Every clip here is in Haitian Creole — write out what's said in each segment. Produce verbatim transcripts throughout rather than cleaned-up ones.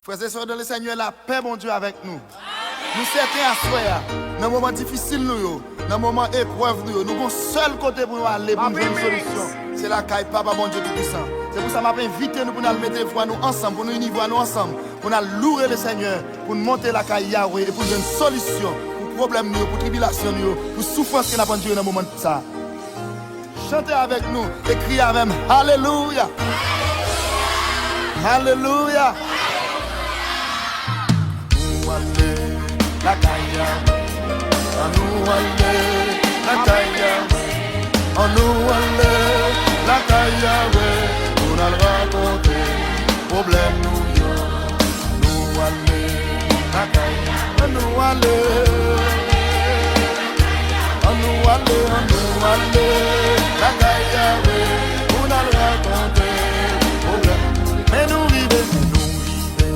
Frè e sè, dan le Senyè, lapè Bondye avèk nou. Nou sèten aswè a, nan moman difisil nou yo, nan moman eprèv nou yo, nou gon sèl kote pou nou ale pou nou jwenn solisyon. Se lakay Papa Bondye Toupisan. Se pou sa m ap envite nou pou n al mete vwa nou ansanm, pou nou ini vwa nou ansanm, pou n al louwe le Senyè, pou n monte lakay Yawe e pou n jwenn solisyon pou pwoblèm nou yo, pou tribilasyon nou yo, pou soufrans ke n ap andire nan moman sa. Chante avèk nou e kriye avè m, alelouya! Alelouya! Nou ale lakay Yawe, annou ale lakay Yawe, annou ale lakay Yawe, pou n al rakonte pwoblèm nou yo. Nou ale lakay, annou ale. Annou ale, annou ale lakay Yawe, pou n al rakonte pwoblèm. Men nou rive, men nou rive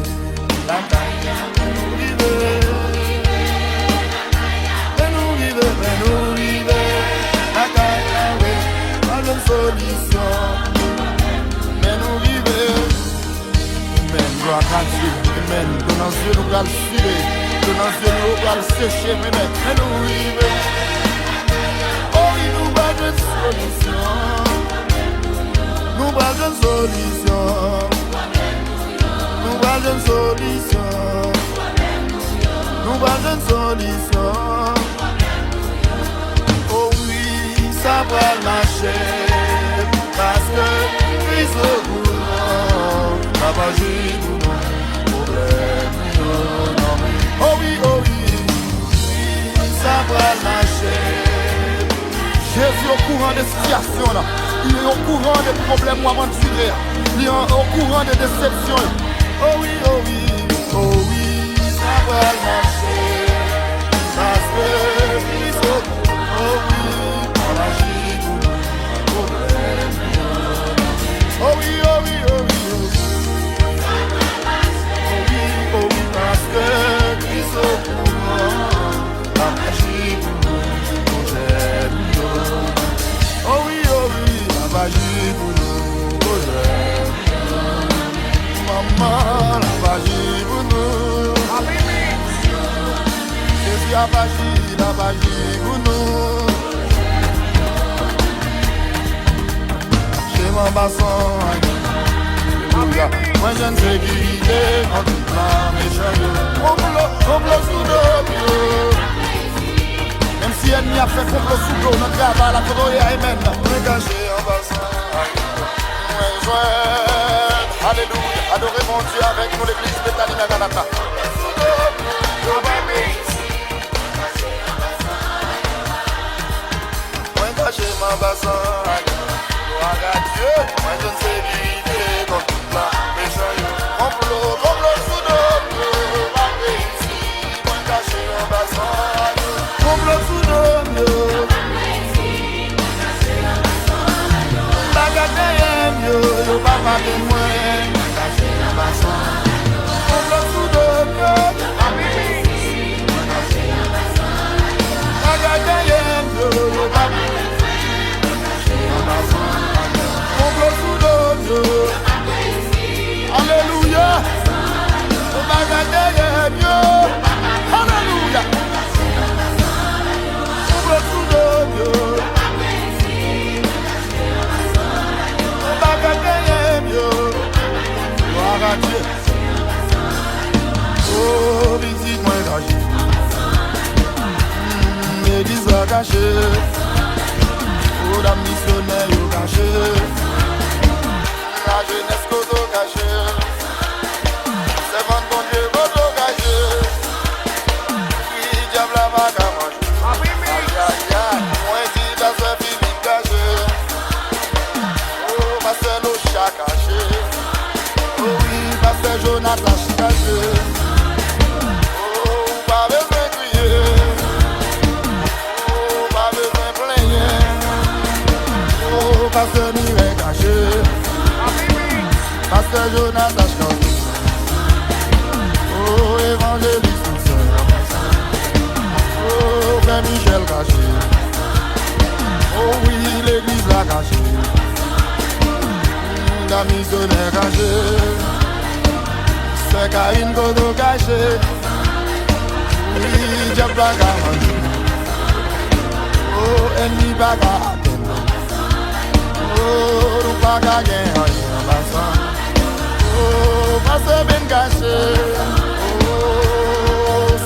lakay Yawe, men nou rive. Men nou rive, men nou rive lakay Yawe, pa jwenn solisyon. Men nou rive. Amen. Gloire à Dieu. Amen. Dlo nan zye nou pral sire. Dlo nan zye nou yo pral seche. Amen. Men nou rive. O wi, nou pral jwenn solisyon. Nou pral jwenn solisyon. Nou pral jwenn solisyon. Nou pral jwenn solisyon. O wi, sa pral mache, paske Kris okouran, l ap aji pou nou, pwoblèm nou yo nonmen. O wi, o wi, sa pral mache. Jezi okouran de sitiyasyon w lan. Li okouran de pwoblèm w ap andire a. Li an- okouran de desepsyon yo. O wi, o wi, o wi, sa pral mache. Paske Kris okouran, o wi, l ap aji pou nou, pwoblèm yo. O wi, o wi, o wi, o wi. O wi, o wi, paske Kris okouran, l ap aji pou nou, pwoblèm yo. O wi, o wi, l ap aji pou nou, pwoblèm yo. Manman, l ap aji pou nou. Jezi ap aji, l ap aji pou nou. Kache m anba san. Alelouya. Mwen jwenn sekirite kont tout plan mechan yo. Konplo, konplo sou do m yo. Menm si ènmi ap fè konplo sou do w nan travay la, kote w ye a, amen. Mwen kache anba san. Mwen jwenn. Alelouya. Adore Bondye avèk nou, legliz Betani Maranata. Mwen kache m anba san. Glwa a Dye. Mwen jwenn sekirite kont tout plan mechan yo. Konplo, konplo sou do m yo. Pa reyisi. Mwen kache anba san. Konplo sou do m yo. Bagay dèyè m yo, yo pa pale mwen. Mwen kache anba san. Konplo sou do m yo. Bagay dèyè m yo, yo pa. Konplo sou do m yo. Alelouya. Bagay dèyè m yo. Alelouya. Konplo sou do m yo. Bagay dèyè m yo. Glwa a Dye. O, pitit mwen kache. Mm, legliz la kache. O, dam misyonè yo kache. Lajenès kote w kache. Sèvant Bondye kote w kache. Wi, dyab la pa ka manje. Ay, ay, ay. Mwen di pastè Filip kache. O, pastè Locha kache. O wi, pastè Jonatas kache. O, ou pa bezwen kriye. O, ou pa bezwen plenyen. O, pastè Mirèy kache. Pastè Jonatas kache. O, evanjelis Toussaint. O, frè Michel kache. O wi, legliz la kache. Dam misyonè kache. Frè Karin, kote w kache? Wi, dyab pa ka manje. O, ènmi pa ka atenn nou. O, nou pa ka gen anyen anba san. O, pastè Ben kache. O,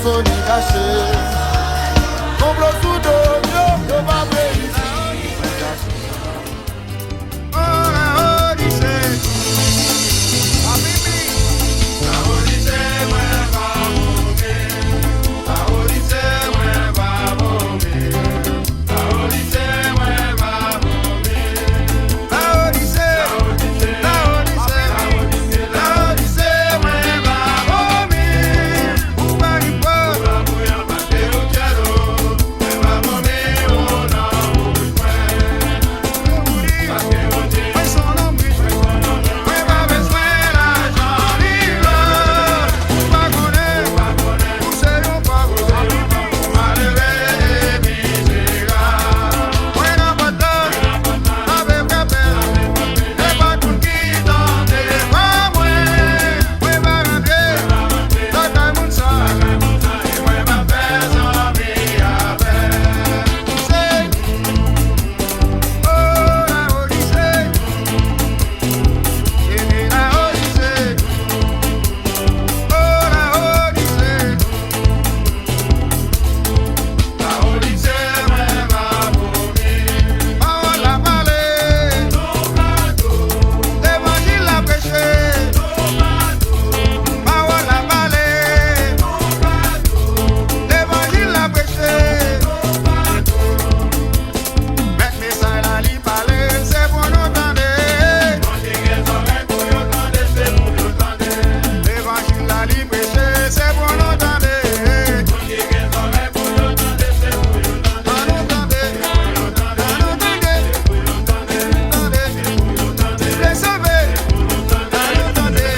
Sony kache. Konplo sou do m yo, yo pa vle isit. Pawòl la pale, levanjil la preche. Pawòl la pale, levanjil la preche. Mèt mesaj la li pale, se pou nou tande. Levanjil la li preche, se pou nou tande. Ann nou tande, ann nou tande, tande, tande, tande, tande, tande, tande, tande, tande, tande.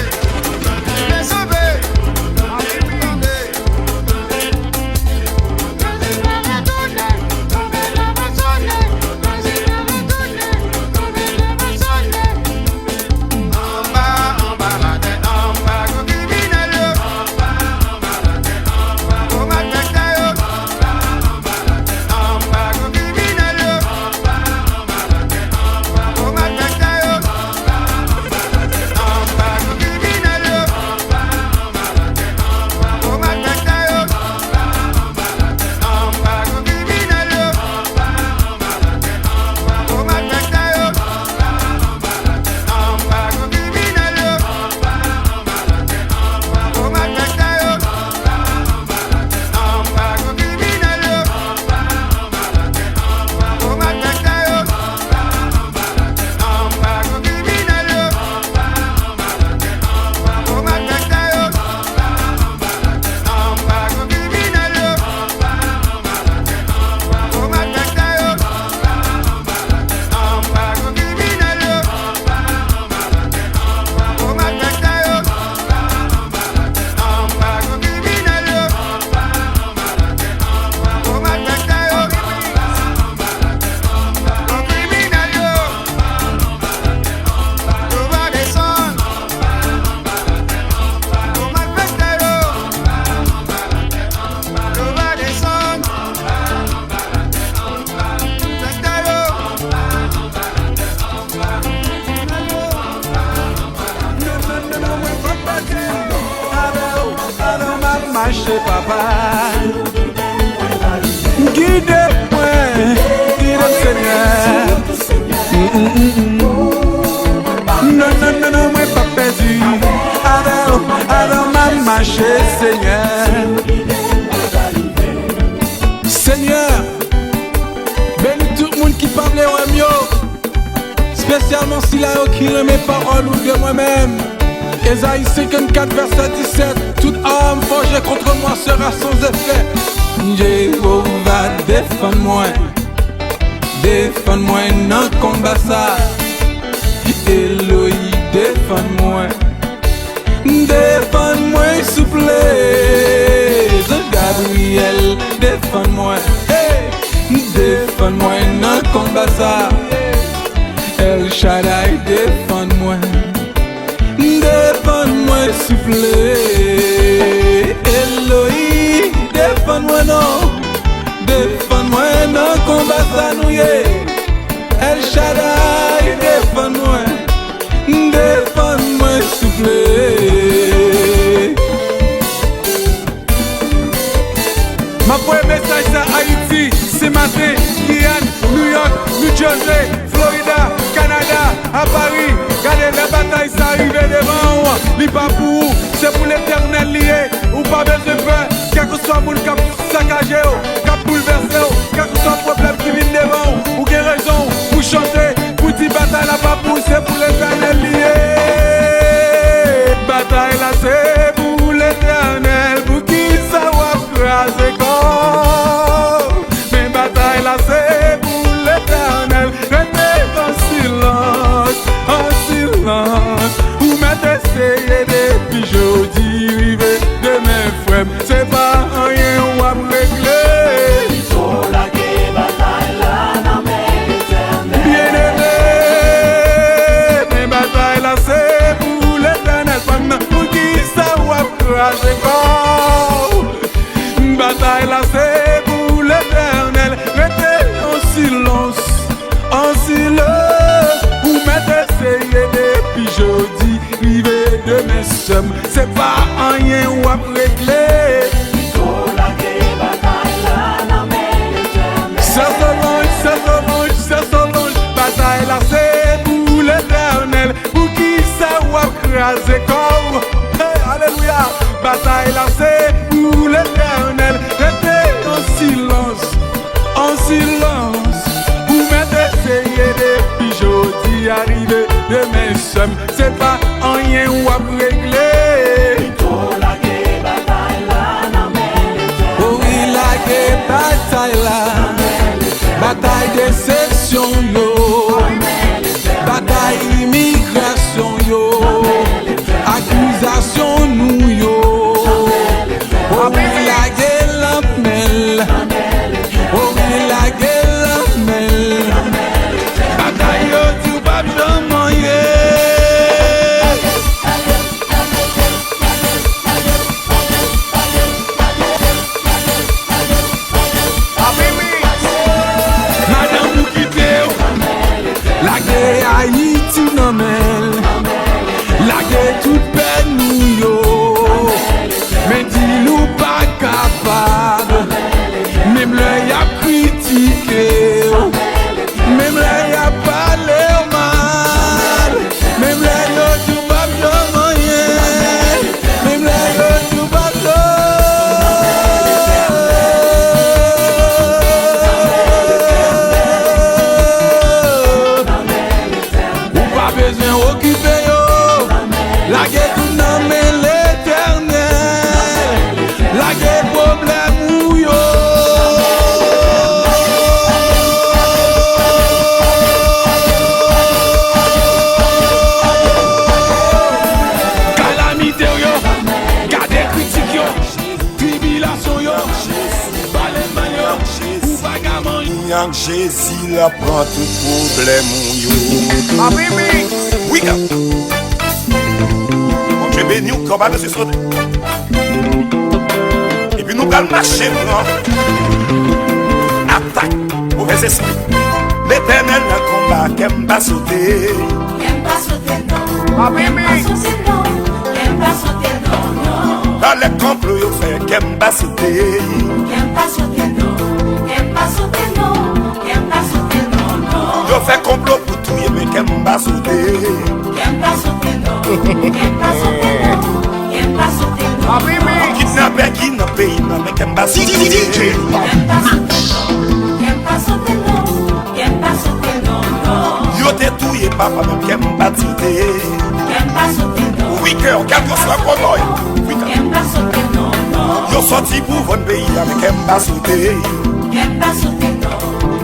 Mache, papa. Gide mwen, gide m, Senyè. Mm, mm, mm, mm. Non, non, non, non, mwen p ap pèdi. Avè w, avè w m ap mache, Senyè. Senyè, beni tout moun ki pa vle wè m yo. Espesyalman sila yo ki renmen pawòl ou de mwen menm. Ezayi senkannkat, vèsè disèt, tout arme forgée contre moi sera sans effet. Jewova, defann mwen, defann mwen nan konba sa. Eloyi, defann mwen. Defann mwen, souple. Zanj Gabriyèl, defann mwen. Hey! Defann mwen nan konba sa. El Shaddai, defann mwen. Defann mwen, Souple, Eloyi, defann mwen non. Defann mwen nan konba sa nou ye. El Shaddai, defann mwen. Defann mwen, souple. M ap voye mesaj sa Ayiti, Senmaten, Giyàn, Nouyòk, New Jersey, Florida, Kanada, a Pari. Gade lè batay sa rive devan w, li pa pou ou, se pou Letènèl li ye. Ou pa bezwen pè, kèlkeswa moun k ap sakaje w, k ap boulvèse w, kèlkeswa pwoblèm ki vin devan w, ou gen rezon pou chante, pou di batay la pa pou ou, se pou Letènèl li ye. Batay la se pou Letènèl, poukisa w ap kraze kò w? Men batay la se pou Letènèl, rete an silans, an silans. Ou mèt eseye depi jodi rive demen, frè m, se pa anyen w ap regle. Pito lage batay la nan men Letènèl. Byeneme, men batay la se pou Letènèl, frè m, poukisa w ap kraze kò w? Batay la se pou Letènèl, rete an silans, an silans. Ou mèt eseye depi jodi rive demen, sè m, se pa anyen w ap regle. Pito lage batay la nan men Letènèl. Sè Solanj, sè Solanj, sè Solanj, batay la se pou Letènèl. Poukisa w ap kraze kò w? Hey, alelouya! Batay la se pou Letènèl. Rete an silans, an silans. Ou mèt eseye depi jodi a rive demen, sè m, se pa anyen w ap regle. Pito lage batay la nan men Letènèl. O wi, lage batay la. Nan men Letènèl. Batay desepsyon yo. Nan men Letènèl. Batay imigrasyon yo, akizasyon nou yo. O wi, lage l nan men l. O wi, lage l nan men l. Batay yo di w p ap janm anyen. Madanm ou kite w, lage Ayiti nan men l, lage tout pèn nou yo, men di l ou pa kapab, menm lè y ap kritike w, menm lè y ap pale w mal. Menm lè yo di w p ap janm anyen. Menm lè yo di w p ap janm. Ou pa bezwen okipe yo. Lage tout nan men Letènèl. Lage pwoblèm ou yo. Kalamite w yo, gade kritik yo, tribilasyon yo, pale mal yo, ou pa ka manyen. Kounya Jezi l ap pran tout pwoblèm ou yo. Wi, God. Bondye beni w, kè w pa bezwen sote. Epi nou pral mache pran atak movèzespri. Letènèl nan konba, kè m pa sote. Kè m pa sote non. Kè m pa sote non. Kè m pa sote non, non. Anlè konplo yo fè, kè m pa sote. Kè m pa sote non. Kè m pa sote non. Kè m pa sote non, non. Yo fè konplo pou touye, men kè m pa sote. Kè m pa sote non. Kè m pa sote non. Kè m pa sote non, non. Kidnapè ki nan peyi nan, men kè m pa sote. Kè m pa sote non. Kè m pa sote non. Kè m pa sote non, non. Yo te touye papa, men kè m pa sote. Kè m pa sote non. Wi, kè w, kèlkeswa kòman w ye. Wi, kè m pa sote non, non. Yo sòti pou vann peyi a, men kè m pa sote. Kè m pa sote non.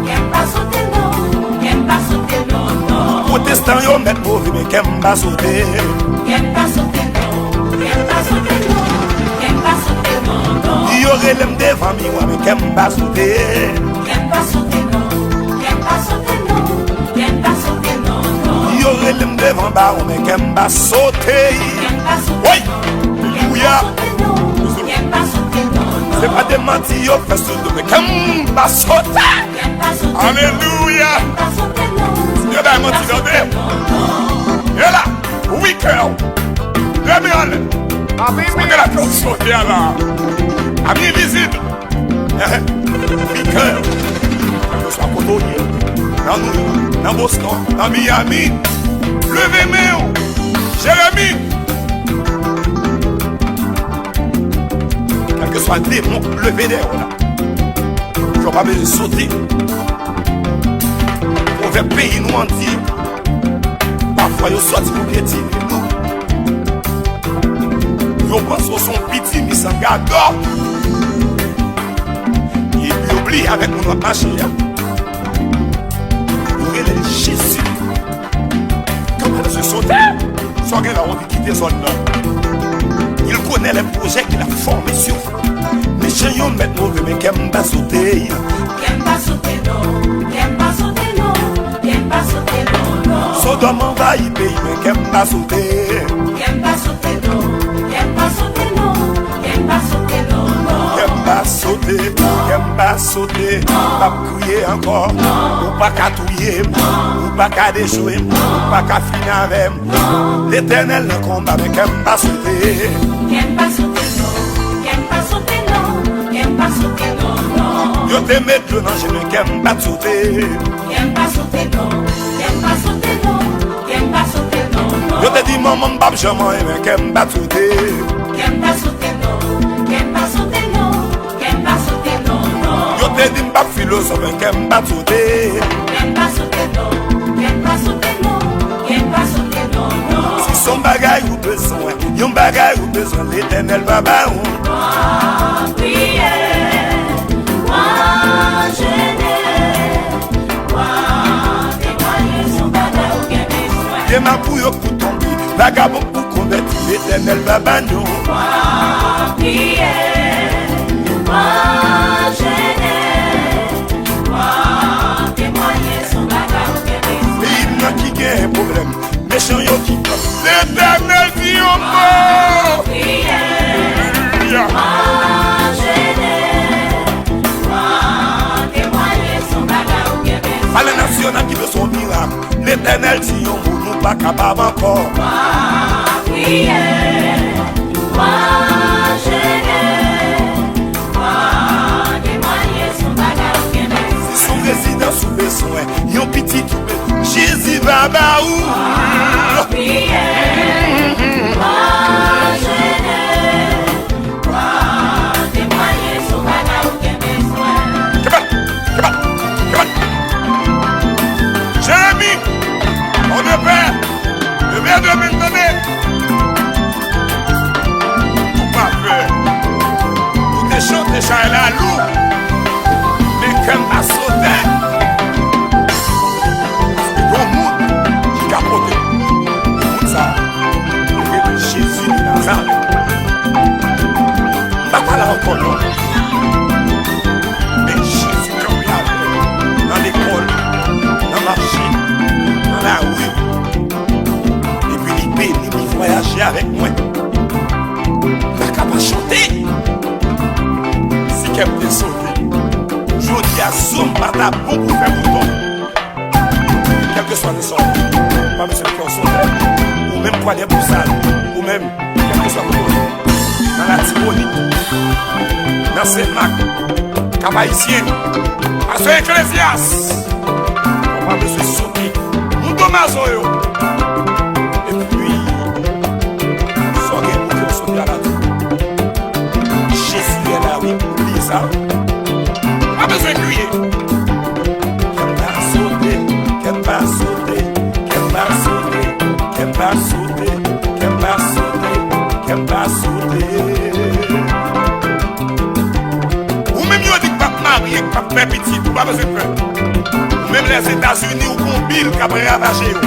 Kè m pa sote non. Kè m pa sote non, non. Pwotestan yo mèt move, men kè m pa sote. Kè m pa sote non. Kè m pa sote non. Kè m pa sote non, non. Yo rele m devan miwa, men kè m pa sote. Kè m pa sote non. Kè m pa sote non. Kè m pa sote non, non. Yo rele m devan bawon, men kè m pa sote. Kè m pa sote non. Woy! Se pa de manti yo fè sou do mwen. Kè m pa sote. Alelouya. Yo bay manti tande. Yo la. Wi, kè w. Leve men anlè. Sote la, kè w sote a la. Ami vizib. Wi, kè w. Kèlkeswa kote w ye, nan Nouyòk, nan Boston, nan Miami, leve men w. Jeremi. Kèlkeswa demon k leve dèyè w la, ou pa bezwen sote. Pwovèb peyi nou an di, pafwa yo sòti pou pyetine nou. Yo panse w se yon piti misan gadò. Epi yo bliye avèk moun w ap mache a. Yo rele l Jezi. Kòman se sote? Sa w gen la, w anvi kite zòn nan. Il connaît les projets qu'il a formés sur vous. Mechan yo mèt move, men kè m pa sote. Kè m pa sote non, kè m pa sote non, kè m pa sote non, non. Sodòm anvayi peyi, men kè m pa sote. Kè m pa sote non, kè m pa sote non, kè m pa sote non, non. Kè m pa sote, kè m pa sote, m p ap kriye ankò. Ou pa ka touye m, ou pa ka dechwe m, ou pa ka fini avè m. Letènèl nan konba, men kè m pa sote. Kè m pa sote non, kè m pa sote non, kè m pa sote non, non. Yo te met dlo nan je m, men kè m pa t sote. Kè m pa sote non, kè m pa sote non, kè m pa sote non, non. Yo te di manman m p ap janm anyen, men kè m pa t sote. Kè m pa sote non, kè m pa sote non, kè m pa sote non, non. Yo te di m p ap filozòf, men kè m pa t sote. Kè m pa sote non, kè m pa sote non, kè m pa sote non, non. Si se yon bagay ou bezwen, yon bagay ou bezwen, Letènèl va ba ou. Mwen priye, mwen jene, mwen temwaye se yon bagay ou gen bezwen. Dema pou yo pou tonbe, vagabon pou konvèti, Letènèl va ba nou. Mwen priye, mwen jene, mwen temwaye se yon bagay ou gen bezwen. Peyi m nan ki gen pwoblèm, mechan yo ki pran. Letènèl di yon mo. Mwen priye, mwen jene, mwen temwaye se yon bagay ou gen bezwen. Palè nasyonal ki bezwen yon mirak. Letènèl di yon mo, nou pa kapab ankò. Mwen priye, mwen jene, mwen temwaye se yon bagay ou gen bezwen. Si se yon rezidans ou bezwen, yon pitit ou bezwen, Jezi va ba ou. Mwen priye, mwen jene, mwen temwaye se yon bagay ou gen bezwen. Kèt, kèt, kèt. Jeremi, on de pè, de pè, de pè, de pè. Ou pa pè. Ou te chante chay la lou. Men kè m pa sote. Paske gon moun ki ka pote. Moun sa, yo rele Jezi de Nazarèt. M pa pale ankò non. Men Jezi kanpe avè m nan lekòl, nan mache, nan lari. Epi li beni m, li vwayaje avèk mwen. M pa ka pa chante. Si kè m te sote, jodi a zo m pa ta bon pou fè bouton. Kèlkeswa ki sa w ye, pa bezwen fè w sotè. Ou menm Kwadèbouksan, ou menm, kèlkeswa kote w ye, nan Latibonit, nan Senmak, Kap Ayisyen, pastè Eklezyas, ou pa bezwen sote. Moun Tomazo yo. Epi, sa w gen pou fè w sote a la tou. Jezi est là, wi, oubli sa. Pa bezwen kriye. Kè m pa sote, kè m pa sote, kè m pa sote, kè m pa sote, kè m pa sote, kè m pa sote. Ou menm yo di k p ap marye, k p ap fè pitit, ou pa bezwen pè. Ou menm Lèzetazini, ou gon bil k ap ravaje yo.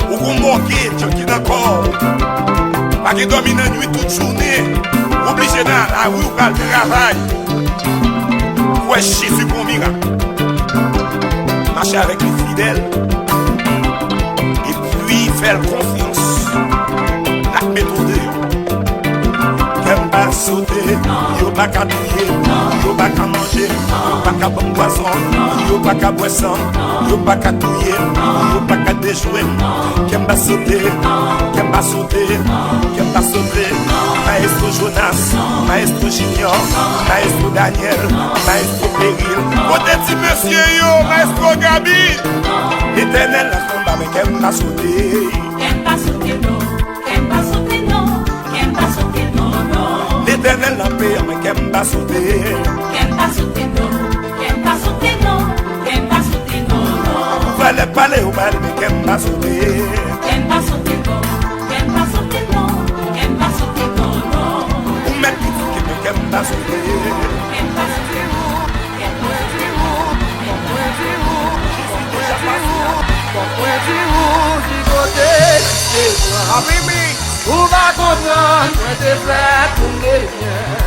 Ou gon mògej ki nan kò w. Pa gen dòmi nan nwit tout jounen. Ou oblije nan lari, ou pral travay. Ou wè Jezi pou yon mirak. Mache avèk li fidèl. Epi fè l konfyans. L ap mete w deyò. pa ka touye m, yo pa ka manje m, yo pa ka ban m pwazon, yo pa ka bwè san m, yo pa ka touye m, yo pa ka dejwe m. Kè m pa sote, kè m pa sote, kè m pa sote. Maestro Jonas, Maestro Junior, Maestro Daniel, Maestro Peril. Kote ti mesye yo, Maestro Gaby? Letènèl nan konba, men kè m pa sote. Kè m pa sote non, kè m pa sote non, kè m pa sote non, non. Letènèl nan pè an, men kè m pa sote. Kè m pa sote non, kè m pa sote non, kè m pa sote non, non. Valè pale ou mal, men kè m pa sote. Kè m pa sote non, kè m pa sote non, kè m pa sote non, non. Ou mèt kritike, men kè m pa sote. Kè m pa sote non. Mwen di ou ki kote ki te pran. Ou pa konprann, mwen te fèt pou m te byen.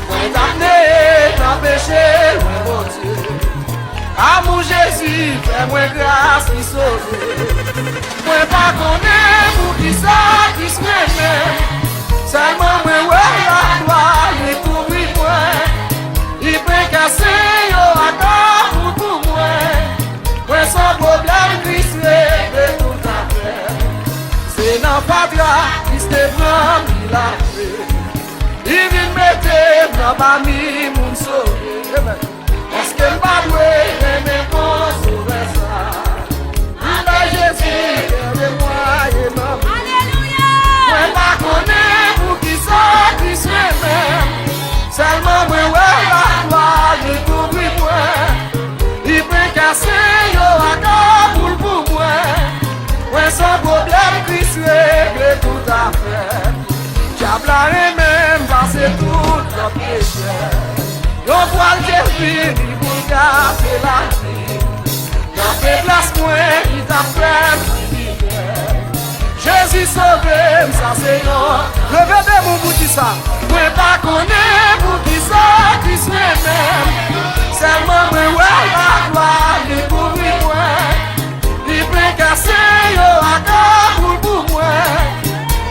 Mwen t ap neye nan peche lwen Bondye. Amou Jezi fè mwen gras li sove. Mwen pa konnen poukisa Kris renmen m. Sèlman mwen wè laglwa li kouvri mwen. Li pran kè sen yo ak amoul pou mwen. Mwen san pwoblèm, Kris regle tout afè. Se nan fatra Kris te pran m, li lave m. Li vin mete m nan pami moun sove. Amen. Èske m pa dwe renmen bon Sovè sa? Li bay Jezi kè de mwa e nan mwen. Alelouya! Mwen pa konnen poukisa Kris renmen m. Sèlman mwen wè laglwa li kouvri mwen. Li pran kè sen yo ak amoul pou mwen. Mwen san pwoblèm, Kris regle tout afè. Dyab la renmen m pase tout lòt pechè. Yon vwal te vini pou l kase lavi m. Nan feblès mwen, li t ap fè m kriminèl. Jezi sove m, sa se yon. Leve de men w pou di sa. Mwen pa konnen poukisa Kris renmen m. Sèlman mwen wè laglwa li kouvri mwen. Li pran kè sen yo ak amoul pou mwen.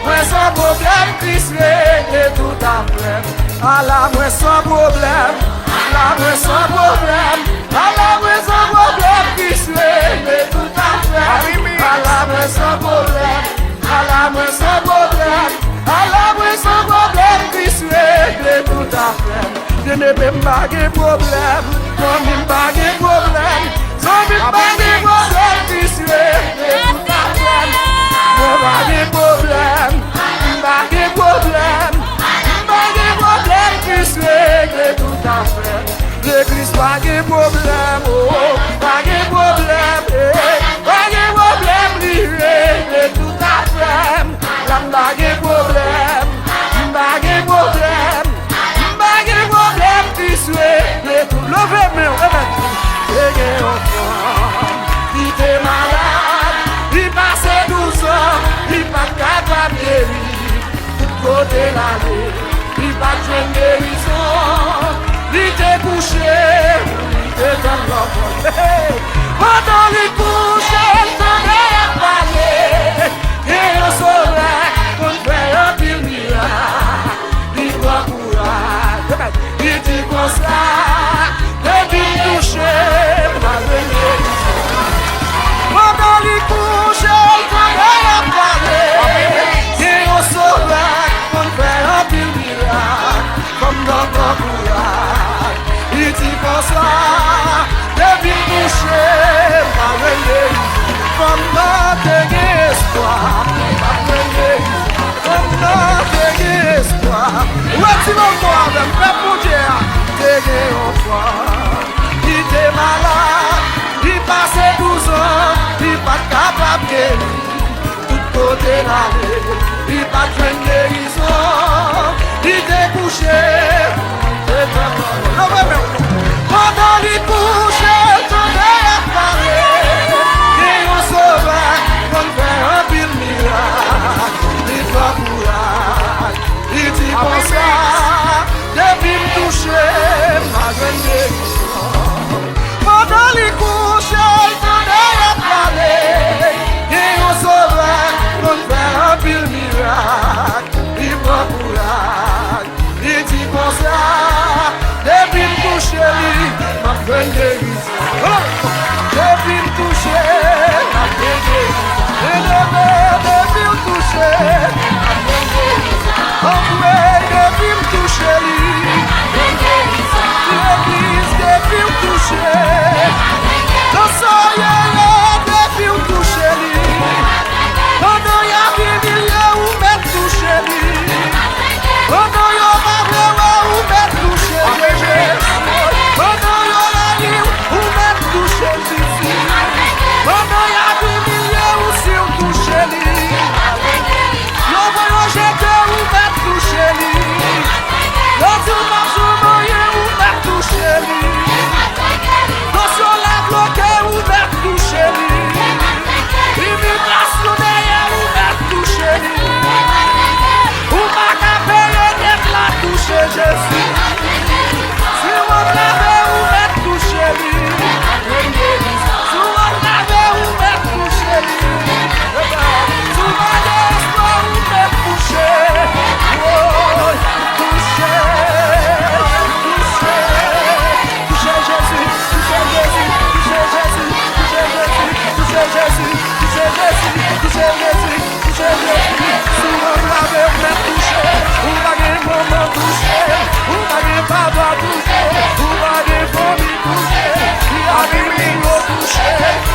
Mwen san pwoblèm, Kris regle tout afè m. Ala mwen san pwoblèm, ala mwen san pwoblèm, ala mwen san pwoblèm, Kris regle tout afè m. Ala mwen san pwoblèm, ala mwen san pwoblèm, ala mwen san pwoblèm, Kris regle tout afè m. Byeneme m pa gen pwoblèm, fanmi m pa gen pwoblèm, zanmi m pa gen pwoblèm, Kris regle tout afè m. Mwen pa gen pwoblèm, m pa gen pwoblèm, m pa gen pwoblèm, Kris regle tout afè m. Legliz pa gen pwoblèm, oh, pa gen pwoblèm, eh, pa gen pwoblèm, li regle tout afè m. La m pa gen pwoblèm, m pa gen pwoblèm, m pa gen pwoblèm, Kris regle tout. Leve men w, amen. Te gen yon fanm ki te malad, li pase douz an, li pa t kapab geri. Tout kote l ale, li pa t jwenn gerizon. Li te kouche, li te tann lanmò. Pandan li kouche, l tande y ap pale. Gen yon Sovè k konn fè anpil mirak. Li pran kouraj, li di konsa, depi m touche, m pral jwenn gerizon. Pandan li kouche, l tande y ap pale. Gen yon Sovè k konn fè anpil mirak. Fanm nan pran kouraj, li di konsa, depi m touche, m pral jwenn gerizon. Fanm nan te gen espwa, li pa t jwenn gerizon. Fanm nan te gen espwa. Ou wè ti logo avè m, pèp Bondye a. Te gen yon fanm ki te malad, li pase douz an, li pa t kapab geri. Tout kote l ale, li pa t jwenn gerizon. Li te kouche, li te tann lanmò. Leve men w. Pandan li kouche, l tande y ap pale. Gen yon Sovè k konn fè anpil mirak. Li pran kouraj, li di konsa, depi m touche, m pral jwenn gerizon. Pandan li kouche, l tande y ap pale. Gen yon Sovè k konn fè anpil mirak.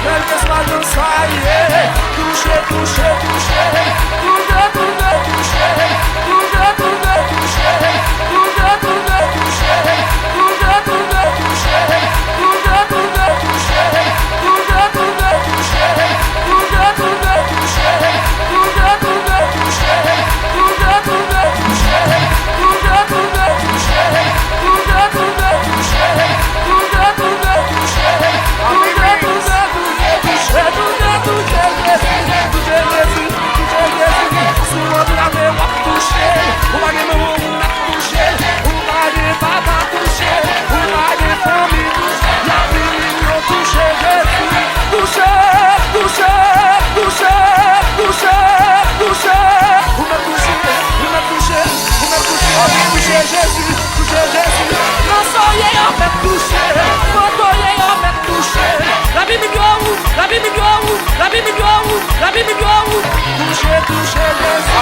Kèlkeswa jan sa ye, touche, touche, touche. Touche, touche, touche. Touche, touche, touche. Touche, touche, touche. Touche, touche, touche. Touche, touche, touche. Touche, touche, touche. Touche, touche, touche. Touche, touche, touche. Touche, touche, touche. Touche, touche, touche. Touche, touche, touche. Touche, touche, touche. Touche, touche, touche. Touche, touche, touche, Jezi. Touche, Jezi. Touche, Jezi. Si w antrave, w ap touche. Ou pa gen manman, w ap touche. Ou pa gen papa, touche. Ou pa gen fanmi, touche. Y ap vini, yo touche, Jezi. Touche, touche, touche, touche, touche. Ou mèt touche, ou mèt touche, ou mèt touche. Touche, Jezi. Touche Jezi. Nan sa w ye yo mèt touche. Kote w ye yo mèt touche. Lavi m yo ou, lavi m yo ou, lavi m yo ou, lavi m yo ou. Touche, touche Jezi.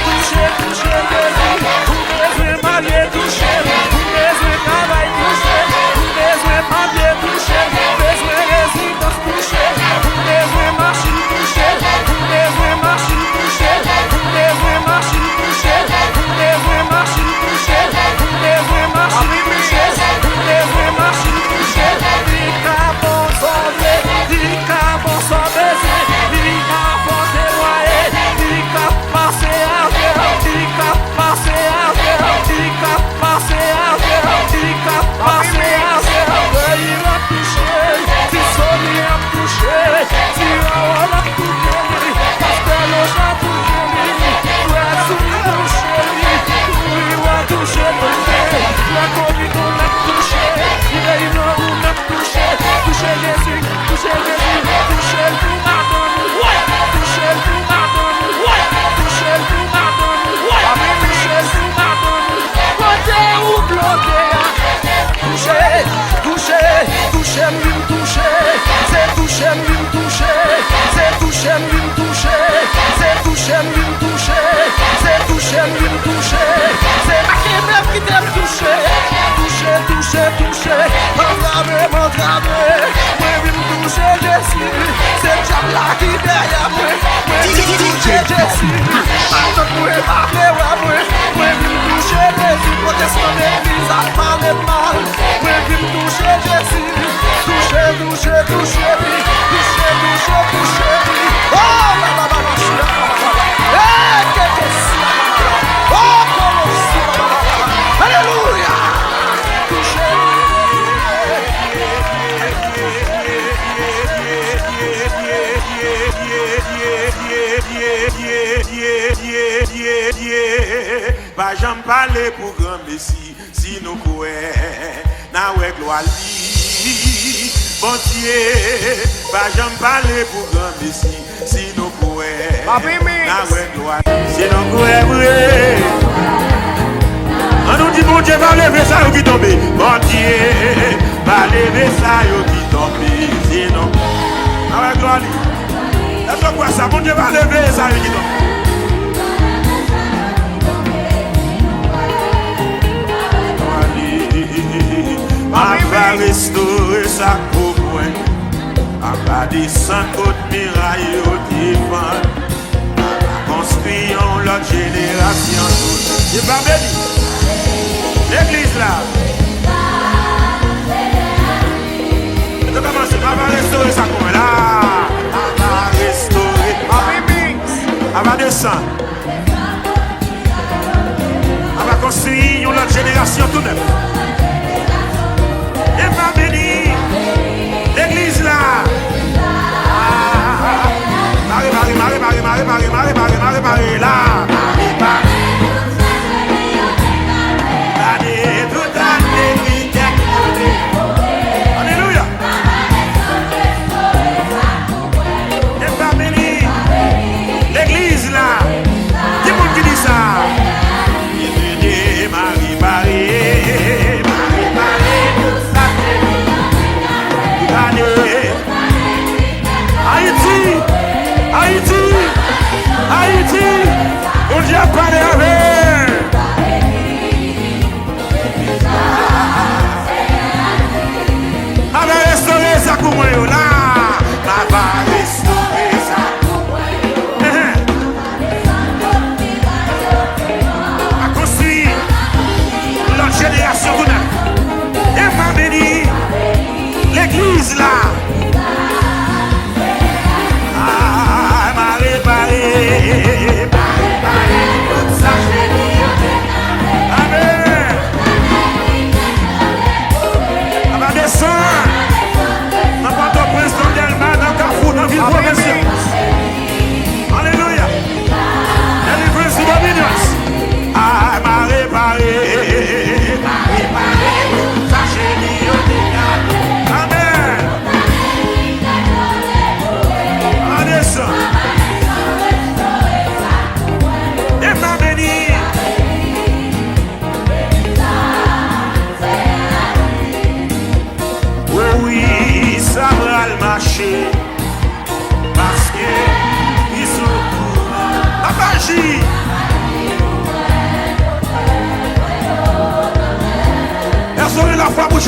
Touche, touche Jezi. Ou bezwen marye, touche. Ou bezwen travay, touche. Ou bezwen papye, touche. Ou bezwen rezidans, touche. Ou bezwen machin, touche. Ou bezwen machin, touche. Ou bezwen machin, touche. Ou bezwen machin, touche. Ou bezwen machin, touche. Ou bezwen machin, touche. Li ka fè w sove, li ka fè w sove, li ka fè w temwaye, li ka pase avè w, li ka pase avè w, li ka pase avè w, li ka pase avè w. Peyi w ap touche, ti Sony ap touche, ti Harold ap touche li, pastè Loja touche li, frè Souli touche li, wi w ap touche, touche, frè Koviton ap touche, peyi w ap touche, touche Jezi, touche Jezi, touche l pou madanm ou, touche l pou madanm ou, touche l pou madanm ou, touche l pou madanm ou. Kote ou bloke a? Touche, touche, touche m vin touche. Se touche m vin touche. Se touche m vin touche. Se touche m vin touche. Se touche m vin touche. Se pa kenbe m kite m touche. Touche, touche, touche. Antrave m, antrave. Mwen vin touche Jezi. Se dyab la ki dèyè mwen. Mwen vin touche Jezi. Matant mwen pa vle wè mwen. Mwen vin touche Jezi. Pwotestan legliz ap pale m mal. Mwen vin touche Jezi. Touche, touche, touche li. Touche, touche, touche li. Oh, la, la, la, la, la, la. Hey, ke, ke, si, la, la, la, la. Oh, kolo, si, la, la, la, la. Alelouya. Touche li. Pa janm pale pou granmesi si nou kwè n a wè glwa li. Bondye, pa janm pale pou granmesi si nou kwè n a wè glwa li. Si nou kwè vre, ann nou di Bondye pa leve sa yo ki tonbe. Bondye pa leve sa yo ki tonbe. Si nou, n a wè glwa li. Èske w kwè sa? Bondye va leve sa yo ki tonbe. M ap va restore sa k pou mwen. M ap va desann kot miray yo te vann. M ap va konstwi yon lòt jenerasyon tou. Li va beni legliz la. Mete kòmanse, m ap restore sa pou mwen la. M ap restore. M ap desann. M ap konstwi yon lòt jenerasyon tou nèf. E m ap beni legliz la. Mare, mare, mare la. Mare, mare. Alelouya. E pa beni legliz la. Ki moun ki di sa? Bienveni, Mari, Mari.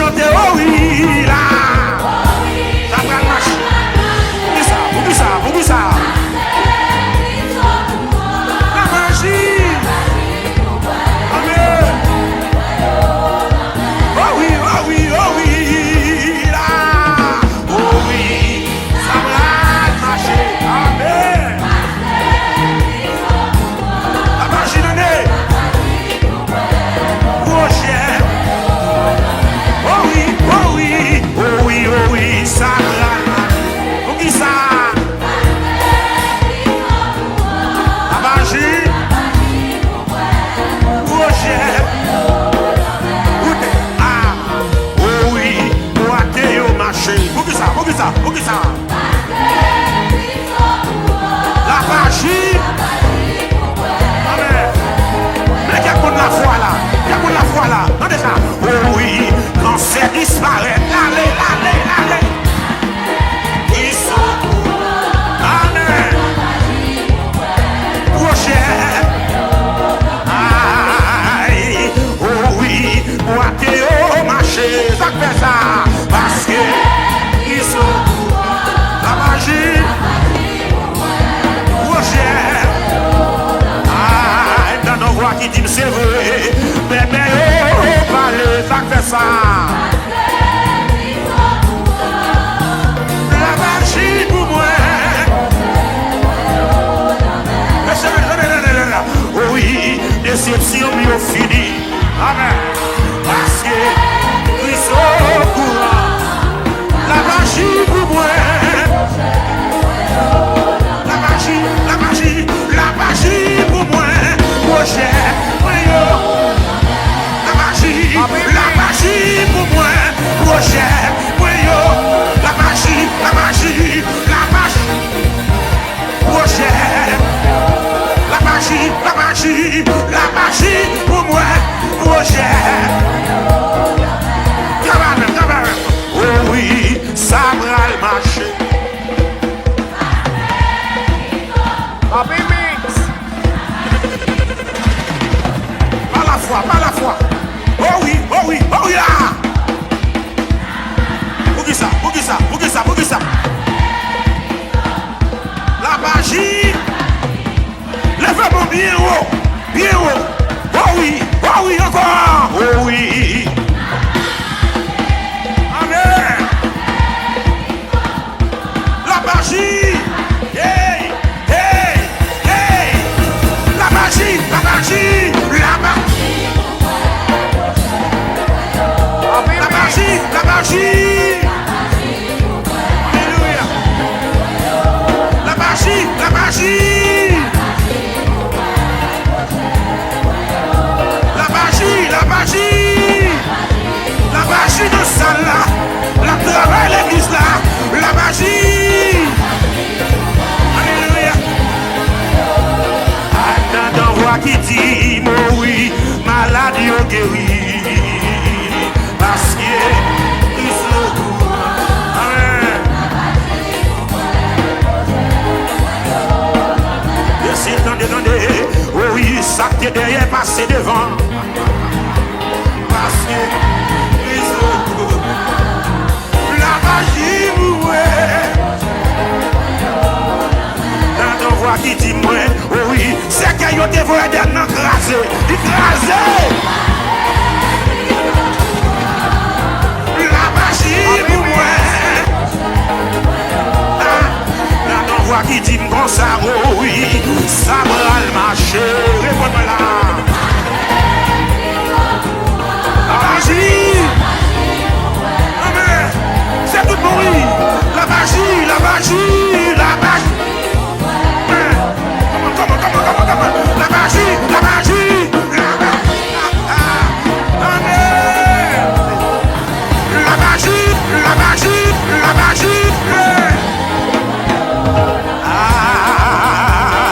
Chante, o wi, la. Sa pral mache. Poukisa? Poukisa? Poukisa? La maji. Amèn. O wi, o wi, o wi, la. O wi, sa pral mache. Amèn. La maji, tande. Pwojè. O wi, o wi, o wi, o wi, sa pral. Poukisa? La maji. Pwojè. Koute. A. O wi, pou ate yo mache. Poukisa? Poukisa? Poukisa? La maji. Amèn. Men kèk moun lafwa la. Kèk moun lafwa la. Tande sa. O wi, kansè disparèt. Lale, lale, lale. Amèn. Pwojè. Ay, o wi, pou ate yo mache. Sa k fè sa? Paske Kris la maji. Pwojè. Ay, m tande yon vwa ki di m se vre. Bèbè yo pale, sa k fè sa? La maji pou mwen. Mesye, mesye, mesye, mesye, mesye. Wi, desepsyon m yo fini. Amèn. Paske Kris okouran. La maji pou mwen. La maji, la maji, la maji pou mwen. Pwojè mwen yo. La maji, la maji pou mwen. Pwojè mwen yo. La maji, la maji, la maji. Pwojè. La maji, la maji, la maji pou mwen. Pwojè. Travay avè m, travay avè m. O wi, sa pral mache. Papi Mix. Pa lafwa, pa lafwa. O wi, o wi, o wi la. Poukisa, poukisa, poukisa, poukisa? La maji. Leve men w byen wo, byen wo. O wi, o wi ankò. O wi. Amèn. La maji. Hey, hey, hey. La maji, la maji, la maji. La maji, la maji. Alelouya. La maji, la maji. La maji, la maji. La maji nan sal la. L ap travay legliz la. La maji. Alelouya. An tandan vwa ki di m, o wi, malad yo geri. Paske Kris okouran. Amèn. Mesye, tande, tande. O wi, sa k te dèyè pase devan. Paske Kris okouran. La maji pou mwen. Tande yon vwa ki di mwen, o wi, sèkèy yo te voye dèyè nan kraze. Li kraze. La maji pou mwen. Ah, tande yon vwa ki di m konsa, o wi, sa pral mache. Reponn mwen la. La maji. Amèn. Se tout bon, wi. La maji, la maji, la maji. Amèn. Come on, come on, come on, come on, come on. La maji, la maji, la maji. Ah, ah. Amèn. La maji, la maji, la maji.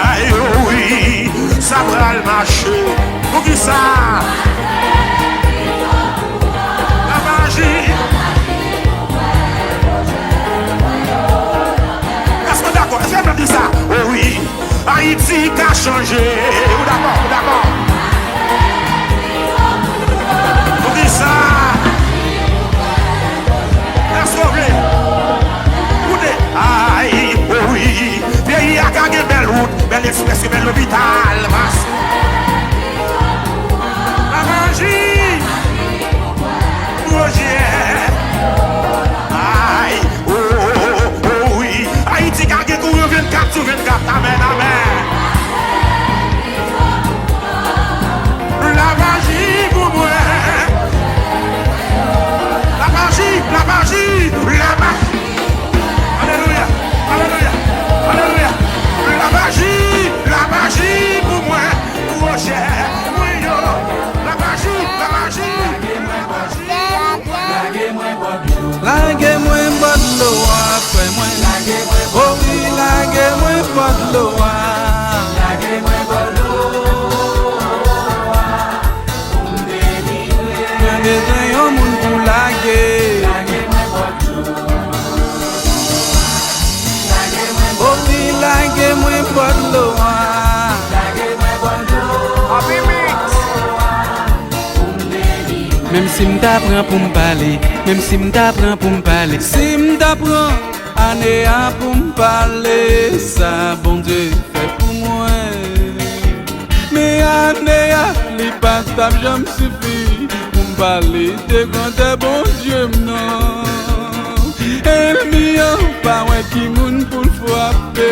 Ay, wi, sa pral mache. Poukisa? La maji. Èske w dakò? Èske m di sa? O wi. Ayiti ka chanje. Ou dakò? Ou dakò? Poukisa? Menm si m ta pran pou m pale, menm si m ta pran pou m pale, si m ta pran ane a pou m pale sa Bondye fè pou mwen. Men ane a, li pa t ap janm sifi pou m pale de grandè Bondye m nan. Ènmi an pa wè ki moun pou l frape,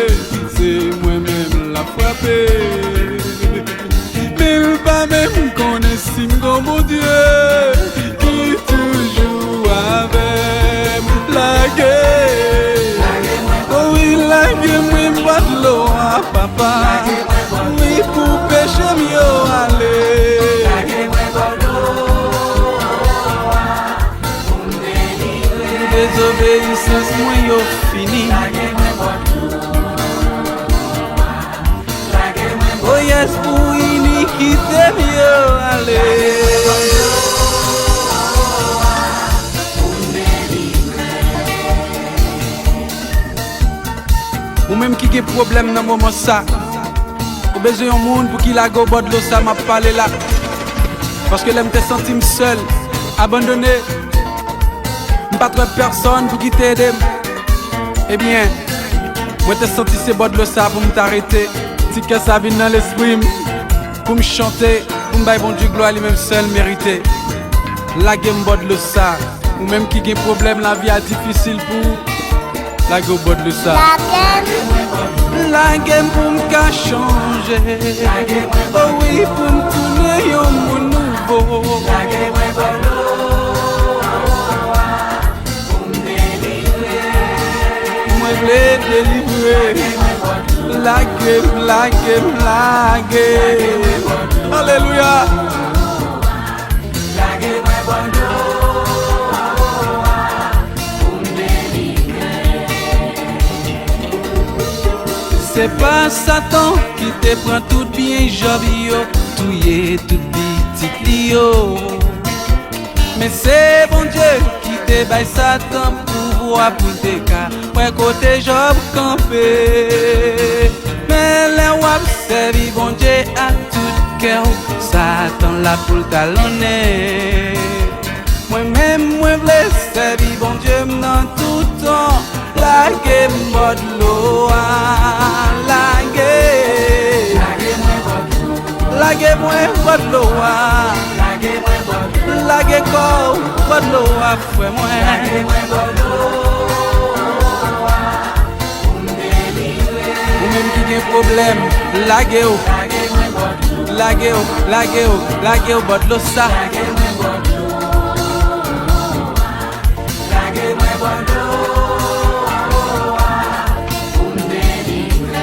se mwen menm l ap frape. Men l pa menm konnen si m gon Bondye ki toujou avè m. Lage, o wi, lage mwen bò dlo a, papa. Wi, pou peche m yo ale. Dezobeyisans mwen yo fini. O yes, pou inikite m yo ale. Ou menm ki gen pwoblèm nan moman sa, ou bezwen yon moun pou ki lage w bò dlo sa m ap pale la. Paske lè m te santi m sèl, abandone, m pa t wè pèsonn pou ki te ede m. Ebyen, mwen te santi se bò dlo sa pou m ta rete. Ti kè sa vin nan lespri m pou m chante, pou m bay Bondye glwa, li menm sèl merite. Lage m bò dlo sa. Ou menm ki gen pwoblèm, lavi a difisil pou ou, lage w bò dlo sa. Lage m pou m ka chanje. O wi, pou m tounen yon moun nouvo. Mwen vle delivre. Lage m, lage m, lage m. Alelouya. Se pa Satan ki te pran tout byen Jòb yo, touye tout pitit li yo. Men se Bondye ki te bay Satan pouvwa pou l te ka wè kote Jòb kanpe. Men lè w ap sèvi Bondye ak tout kè w, Satan la pou l talonnen. Mwen menm, mwen vle sèvi Bondye m nan tout tan. Lage m bò dlo a, lage. Lage mwen bò dlo a. Lage kò w bò dlo a, frè mwen. Ou menm ki gen pwoblèm, lage w. Lage w, lage w, lage w bò dlo sa.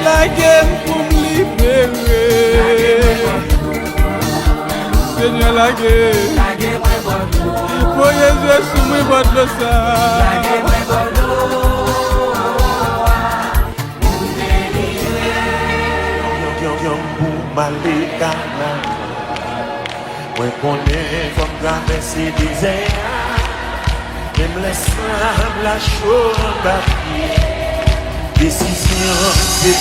Lage m pou m libere. Senyè, lage. Voye je sou mwen bò dlo sa. Yon, yon, yon pou m ale Kana. Mwen konnen fò m travèse dezè a. Menm lè sab la cho anba pye. Desizyon, se,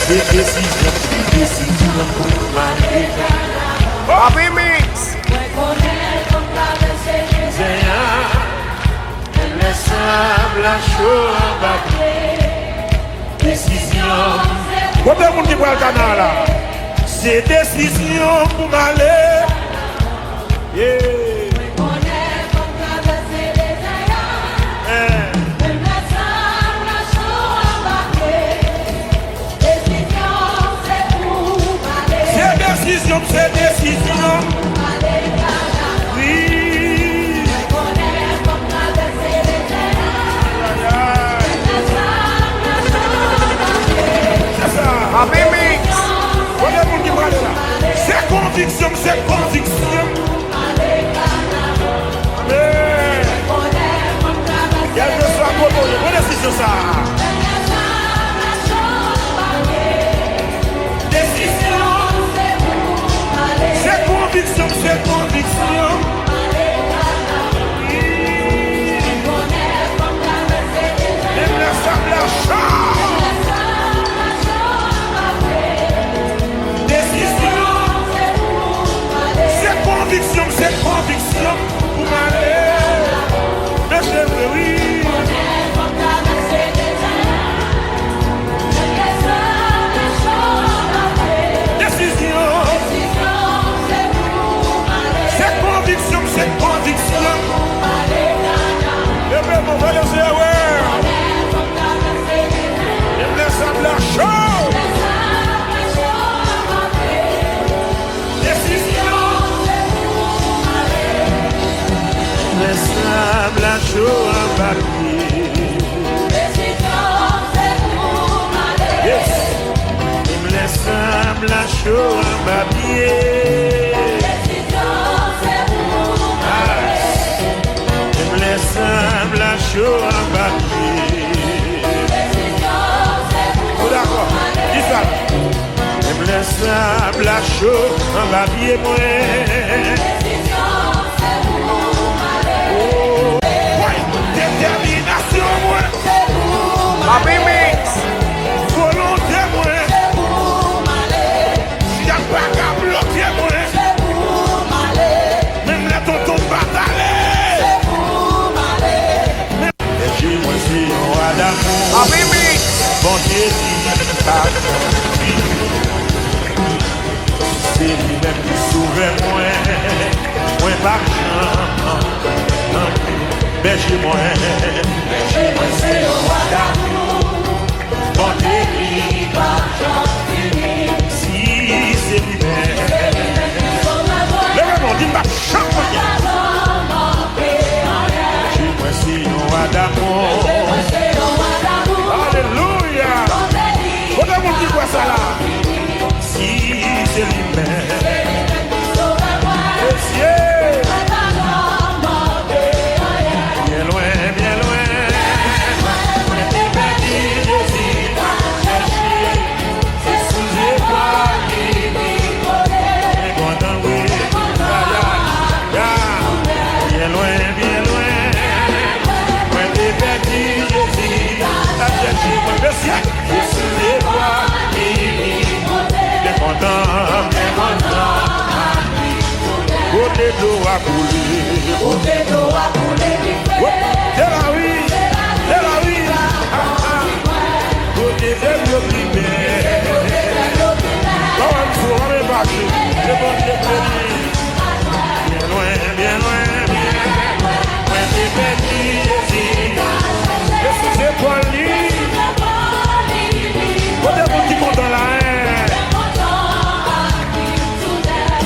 se desizyon, se desizyon pou m ale Kana. Papi Mix! Mwen konnen fò m travèse dezè a. Menm lè sab la cho anba pye. Desizyon. Konbyen moun ki pral Kana la? Se desizyon pou m ale. Yeah. Eh. Se desizyon m, se desizyon m. Wi. Se sa. Papi Mix. Konbyen moun ki prale la? Se konviksyon m, se konviksyon m. Amen. Kèlkeswa kote w ye, pran desizyon sa a. Desizyon. Se konviksyon, se konviksyon. Menm lè sab la cho. Desizyon. Se konviksyon, se konviksyon. cho anba pye. Yes. Menm lè sab la cho anba pye. Ah. Menm lè sab la cho anba pye. Ou dakò? Di sa. Menm lè sab la cho anba pye mwen. Woy! Detèminasyon mwen. Papi Mix. Volonte mwen. Y ap pa ka bloke mwen. Menm lè tonton pa t ale. Bèje mwen se yon wa damou. Papi Mix. Bondye ki pa janm fini. Se li menm ki sovè mwen. Mwen p ap janm manke. Bèje mwen. Bèje mwen se yon wa damou. Bondye ki pa janm fini. Si se li menm. Leve men w, di m p ap chanm manke. Bèje mwen se yon wa damou. Alelouya. Kote moun ki kwè sa la? Si se li menm. Mesye. Byen lwen, byen lwen. Mwen te pèdi Jezi, m ap chèche. Se sou zepòl li, li pote. Byen kontan, wi. Ya, ya, ya. Byen lwen, byen lwen. Mwen te pèdi Jezi, m ap chèche. Mesye. Se sou zepòl li, li pote. Byen kontan, byen kontan. Kote dlo a koule. Kote dlo a koule, li fre. Wop, se la wi. Se la wi. Ah, ah. Kote zèb yo grenn. Pawòl fò, ann mache. Se Bondye k beni. Byen lwen, byen lwen, byen lwen. Mwen te pèdi Jezi. E sou zepòl li. Kote moun ki kontan la, en?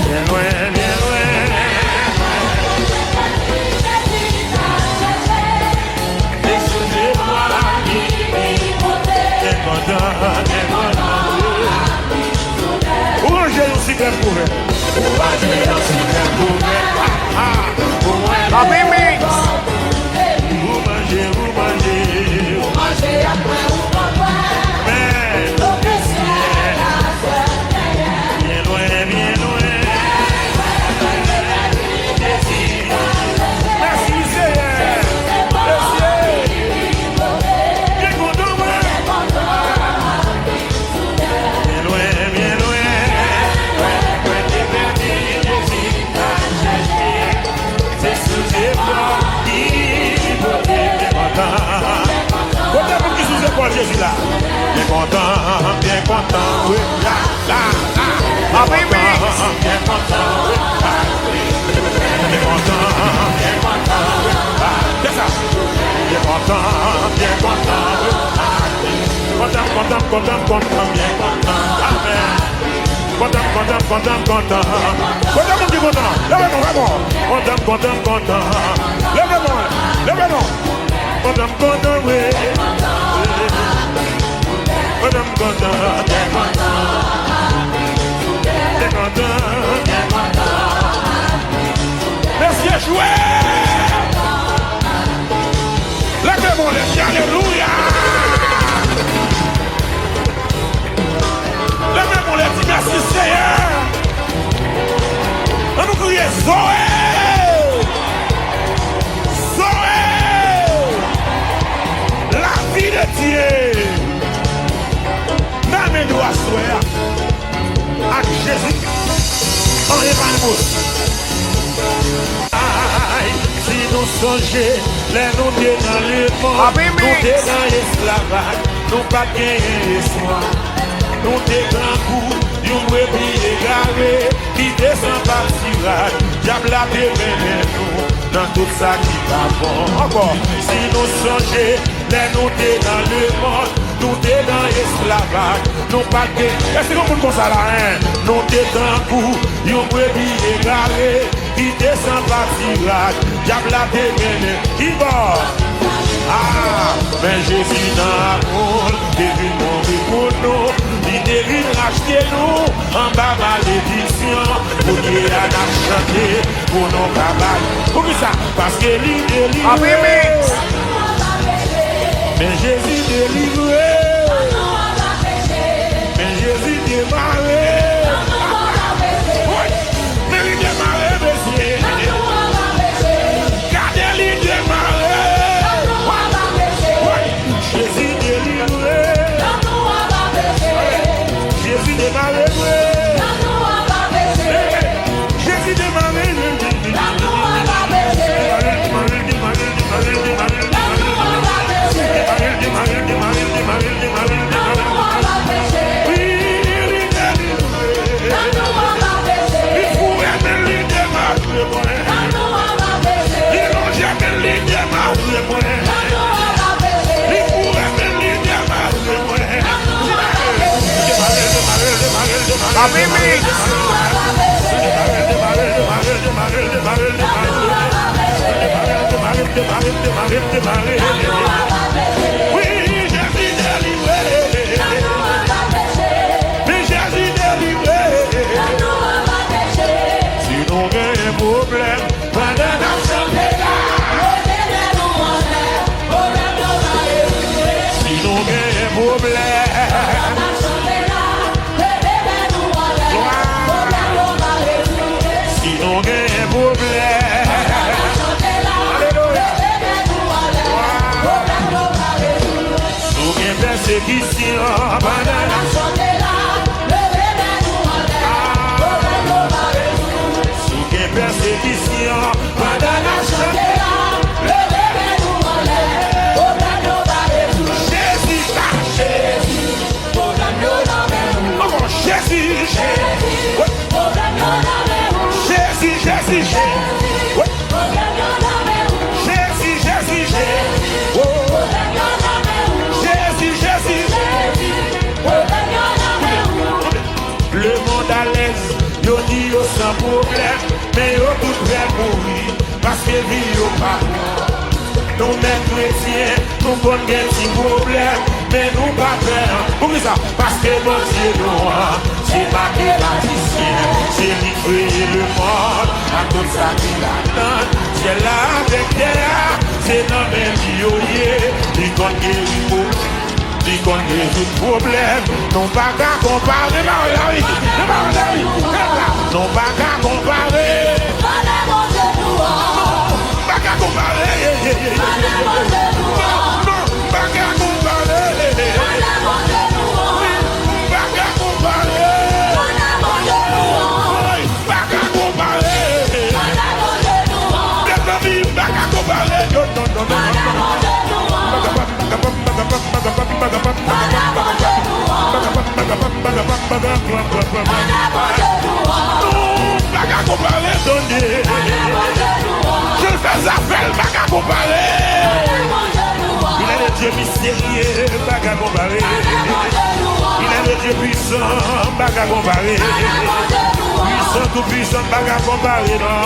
Byen lwen, byen lwen. E sou zepòl li. Byen kontan, byen kontan. Ou ranje yon sipèm kouvè. Ou ranje yon sipèm kouvè. Ah, ah, pou mwen. Papi Mix. Ou manje, ou manje. Ou manje apre ou pran bwè. Men. Byen lwen, byen lwen. Mèsi, Seyè. Mèsi. Byen kontan, mwen. Byen lwen, byen lwen. Mwen te pèdi Jezi, m ap chèche. Se sou zepòl li pote byen kontan. Kote moun ki sou zepòl Jezi la? Byen kontan, byen kontan, wi. La, la, la. Byen kontan, byen kontan, wi. Byen kontan, byen kontan, wi. Se sa. Byen kontan, byen kontan, wi. Kontan, kontan, kontan, kontan, byen kontan. Amèn. Kontan, kontan, kontan, kontan. Kote moun ki kontan? Leve non, leve non. Kontan, kontan, kontan. Leve non, leve non. Kontan, kontan, wi. Kontan, kontan, byen kontan. Byen kontan, byen kontan. Mesye, jwe! Leve men w, leve, alelouya! Leve men w, leve, di mèsi, Seyè! Ann nou kriye, Zoe! Zoe! La vie de Dieu! Nan men nou aswè a. Ak Jezi, anyen pa enposib. Ay, si nou sonje lè nou te nan lemonn, nou te nan esklavaj, nou pa t genyen espwa. Nou te tankou yon brebi egare, kite san patiraj. Dyab la te mennen nou nan tout sa ki pa bon. Ankò, si nou sonje lè nou te nan lemonn, nou te nan esklavaj, nou pa t gen. Èske gen moun konsa la, en? Nou te tankou yon brebi egare, Kite san patiraj, dyab la te mennen. Kibò? Ah, men Jezi nan amour, te vin mouri pou nou. Li te vin rachte nou anba malediksyon. Kounye a n ap chante pou nou ka bay. Poukisa? Paske li delivre. Men Jezi delivre. Men Jezi demare. Wi. Men li demare, mesye. Gade, li demare. Wi. Jezi delivre. Jezi demare vre. Jezi demare. Wi, li delivre. Li foure men li demare mwen. Li lonje men li demare mwen. Li foure men li demare mwen. Demare, demare, demare, demare, demare. Demare, demare, demare, demare. Wi, Jezi delivre. Wi, Jezi delivre. Si nou gen pwoblèm, pandan n ap chante la. Si nou gen pwoblèm. Si nou gen pwoblèm. Alelouya. Si w gen pèsekisyon pandan n ap chante la. Si w gen pèsekisyon pandan n ap chante la. Jezi kache. Ankò, Jezi. Jezi, Jezi, Jezi. Jezi, Jezi, Jezi. Oh. Jezi, Jezi. Lemonn alèz, yo di yo san pwoblèm, men yo tout prè mouri, paske vi yo pa bon. Nou menm kretyen, nou konn gen ti pwoblèm, men nou pa pè an. Poukisa? Paske Bondye nou an, se pa ki matisyen, se li kreye lemonn ak tout sa ki ladan l. Syèl la avèk tè a, se nan men li yo ye, li konn geri mo. Li konn rezoud pwoblèm. Nou pa ka konpare, nou pa ka konpare. Pa ka konpare. Non, non, pa ka konpare. Non, pa ka konpare. Wi, pa ka konpare. Wi, pa ka konpare. Mezanmi, pa ka konpare. Non, non, non, non, non, non. Non, pa ka konpare, tande. Jan l fè zafè l, pa ka konpare. Il est le Dieu mystérieux, pa ka konpare. Il est le Dieu puissant, pa ka konpare. Puissant, tout puissant, pa ka konpare, non.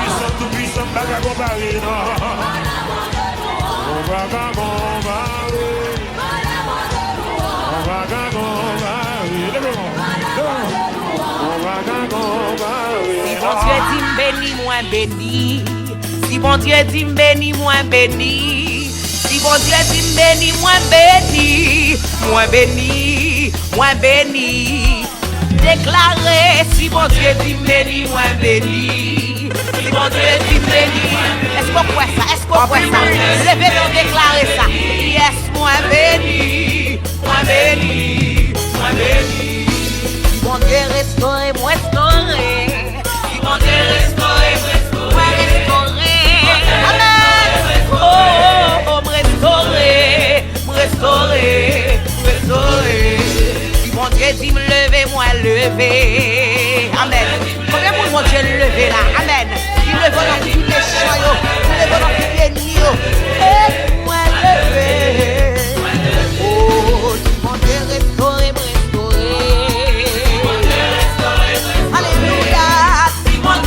Puissant, tout puissant, pa ka konpare, non. Ou pa ka konpare. Ou pa ka konpare. Leve men w. Leve men w. Ou pa ka konpare. Si Bondye di m beni, mwen beni. Si Bondye di m beni, mwen beni. Si Bondye di m beni, mwen beni. Mwen beni. Mwen beni. Deklare, si Bondye di m beni, mwen beni. Si Bondye di m beni, èske w kwè sa? Èske w kwè sa? Leve men w, deklare sa. Yes, mwen beni, mwen beni, mwen beni. Si Bondye restore m, restore. Si Bondye restore m, restore. Mwen restore. Amèn. Oh, oh, oh, m restore. M restore, m restore. Si Bondye di m leve, mwen leve. Amèn. Konbyen moun Bondye leve la? Amèn. Li leve w nan figi mechan yo. Li leve w nan figi ènmi yo. E mwen leve. Oh, si Bondye restore m, restore. Alelouya. Si Bondye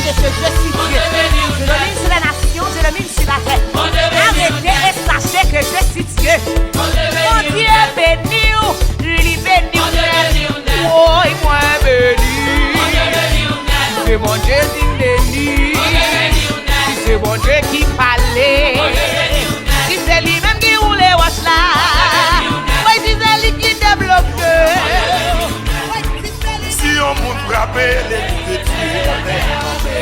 Que je suis Dieu. Je domine sur la nation, je domine sur la terre. Arrêtez et sachez que je suis Dieu. Bondye beni w, li beni w nèt. Woy, mwen beni. Se Bondye ki beni. Se Bondye ki pale. Si se li menm ki woule wòch la. Woy, si se li ki debloke. Si yon moun frape, legliz de Dye atè kanpe.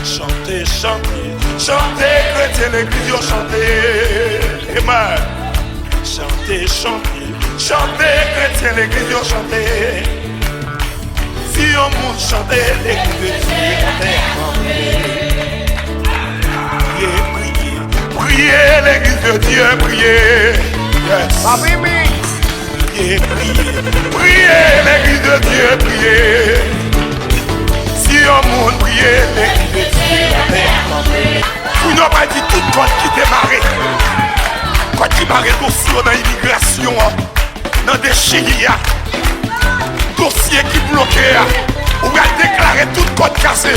Chante, chante, chante, kretyen legliz yo chante. Amen. Chante, chante, chante, kretyen legliz yo chante. Si yon moun chante, legliz de Dye atè kanpe. Priye, priye, priye, legliz de Dye, priye. Yes. Papi mi. Priye, priye, priye, legliz de Dye, priye. Si yon moun priye, legliz de Dye atè kanpe. Pou nou pa di tout kòd ki te mare. Kòd ki mare dosye yo nan imigrasyon an, nan D H I a. Dosye ki bloke a. Ou pral deklare tout kòd kase.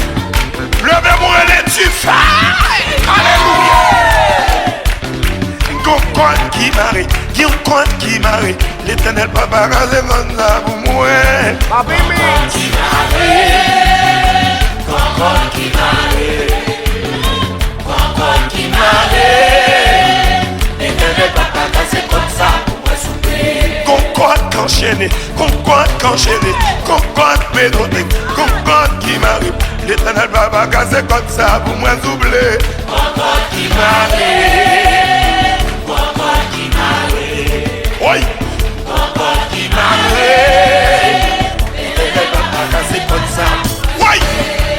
Leve mwen le dife. Alelouya. Gon kòd ki mare, gon kòd ki mare. Letènèl papa kase kòd sa pou mwen. Papi mi. Kòd ki mare, gon kòd ki mare, gon kòd ki mare. Letènèl papa kase kòd sa pou mwen souple. Gon kòd k anchene, gon kòd k anchene, gon kòd k metote, gon kòd ki mare. Letènèl papa kase kòd sa pou mwen souple. Gon kòd ki mare. Gon kòd ki mare. Woy! Gon kòd ki mare. Letènèl papa kase kòd sa. Woy!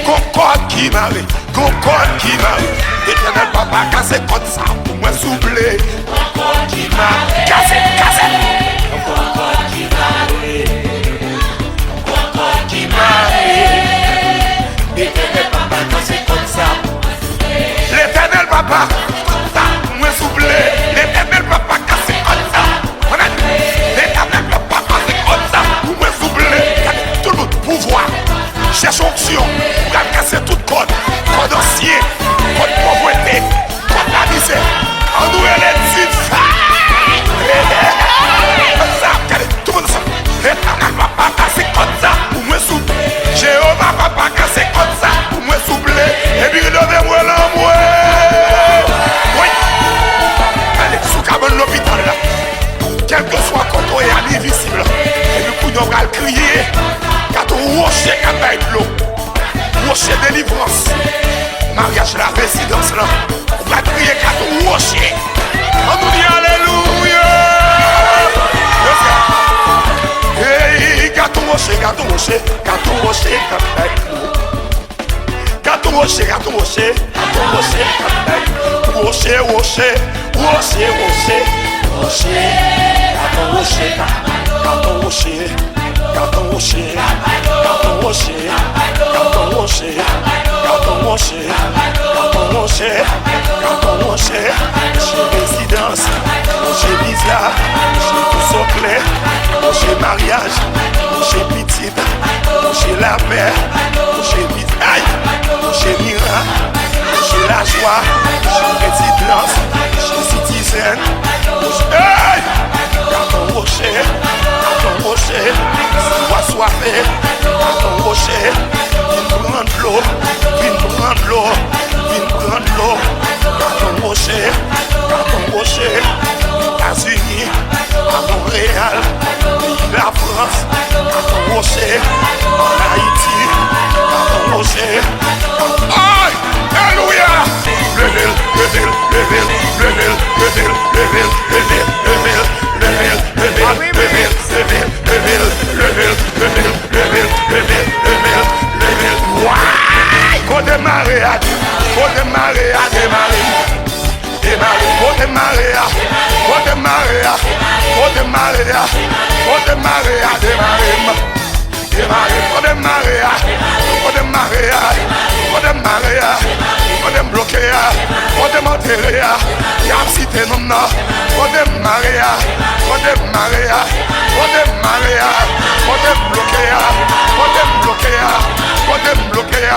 Gon kòd ki mare. Gon kòd ki mare. Letènèl papa kase kòd sa pou mwen souple. Gon kòd ki mare. Kase, kase. Gon kòd ki mare. Gon kòd ki mare. Letènèl papa kase kòd sa. Letènèl papa, sa pou mwen souple. Letènèl papa kase kòd sa. Letènèl papa kase kòd sa pou mwen souple. Gade, tout moun, pouvwa. Chèche onksyon. Ou pral kase tout kòd. Kòd ansyen. Kòd povrete. Kòd lamizè. Ann rele dife. Sa, gade, tout moun sa. Letènèl papa kase kòd sa pou mwen souple. Jewova papa kase kòd sa pou mwen souple. Epi leve mwen lan mwen. Wi. Gade, sou kabann lopital la. Kèlkeswa kote w ye a, li vizib. Epi kounye a w pral kriye. Gade yon woche k ap bay dlo. Woche delivrans. Maryaj la, rezidans lan. Ou pral kriye gade yon woche. Ann nou di alelouya. Hey, gade yon woche, gade yon woche, gade yon woche k ap bay dlo. Gade yon woche, gade yon woche, gade yon woche k ap bay dlo. Woche, woche, woche, woche, woche. Gade yon woche, gade yon woche, gade yon woche. Gade yon woche, gade yon woche, gade yon woche, gade yon woche, gade yon woche. Woche rezidans, woche bizar, woche pou soklè, woche maryaj, woche pitit, woche lapè, woche bizar, ay! Woche mirak, woche lajwa, woche rezidans, woche sitizèn, woche, ay! Gade yon woche, gade yon woche, si w aswafe, gade yon woche, vin pran dlo, vin pran dlo, vin pran dlo. Gade yon woche, gade yon woche, Etazini, a Monreyal, peyi Lafrans, gade yon woche, ann Ayiti, gade yon woche, ay! Alelouya! Leve l, leve l, leve l, leve l, leve l, leve l, leve l, leve l, leve l, leve l, leve l, leve l, leve l, leve l, leve l, leve l, leve l, leve l, leve l. Way! Kote mare a? Kote mare a? Demare. Demare. Kote mare a? Kote mare a? Kote mare a? Kote mare a? Demare m. Demare, kote m mare a? Kote m mare a? Kote m mare a? Kote m bloke a? Kote m antere a? Y ap site non m nan. Kote m mare a? Kote m mare a? Kote m mare a? Kote m bloke a? Kote m bloke a? Kote m bloke a?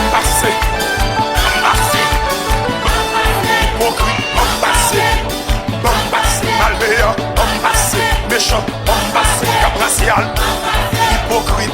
Ban m pase, ban m pase. Ipokrit, ban m pase, ban m pase. Malveyan, ban m pase. Mechan, ban m pase. K ap rasyal, ipokrit,